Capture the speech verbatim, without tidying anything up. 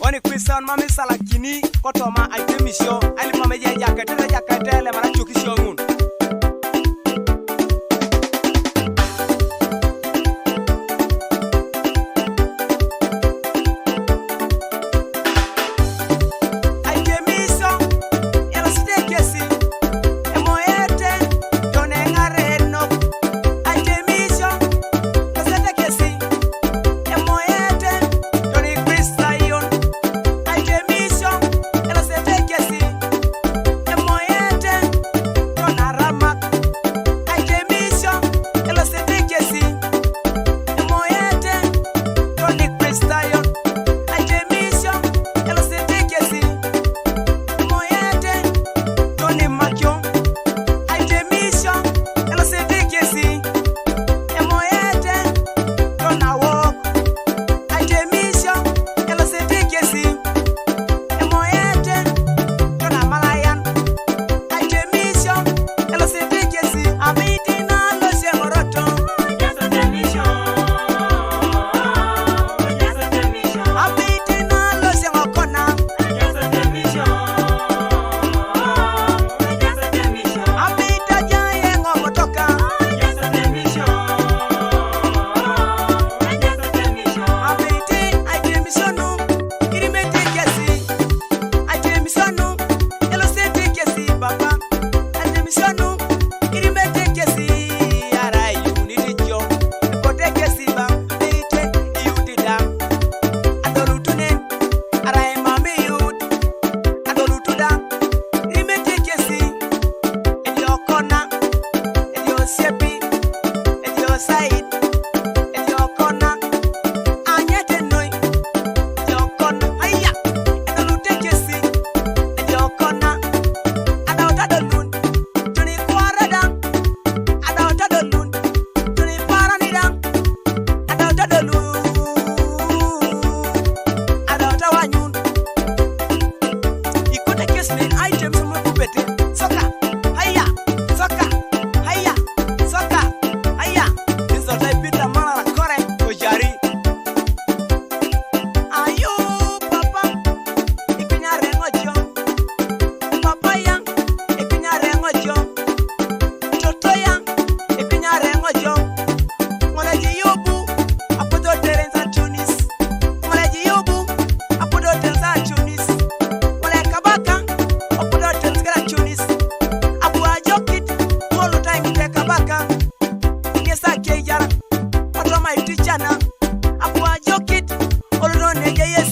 Oni Kristo ma mi salakini kotoma aitemisio, ailip mam eje ejaket, ejaket elemar acukisio ŋun. Aitemisio, elosite kesi, emoete, toneŋarenok. Aitemisio, elosite kesi, emoete, toni Kristayon. Aitemisio, elosite kesi, emoete, tonaramak. Aitemisio, elosite kesi, emoete, toni Kristayon. Aitemisio, elosite kesi, emoete, toni makio. Aitemisio, elosite kesi, emoete, tonawok. Aitemisio, elosite kesi, emoete, tonamalayan. Aitemisio, elosite kesi, amitina losieŋoroto. Amitina losieŋokona. Amita jaye ŋomotoka. Amiti aitemisio nu, irimete kesi. Aitemisio nu, elosete kesi baba. Aitemisio nu, irimete kesi. Arai iunit ijo, ekote kesi ba, eite iutida. Adolutunen, arai mam iyut. Adolutu da, irimete kesi, edio kona, edio siepi, edio said, edio kona, anyete noi, edio kona, aya, adolute kesi, edio kona, adauta dolun, tuni kuara da, adauta dolun, tuni kuara ni da, adauta dolun, adauta wanyun. Ikote kes nen aitemisio mukupete. Soka. Haya. Soka. Haya. Soka. Haya. Isotai Peter Mara Kore Ojari. Ayo, papa. Ikinyare ŋojo. Papa yang. Ikinyare ŋojo. Toto yang. Ikinyare ŋojo. Ŋoleji Yobu. Apodotere nsa tunis. Ŋoleji Yobu. Apodotere nsa tunis. Ŋole kabaka. Apodotere nsa tunis. Abu ajokit. Ŋolu taimite kabaka. Ŋesa keyara. Otoma iticana. Abu ajokit. Olu none jeye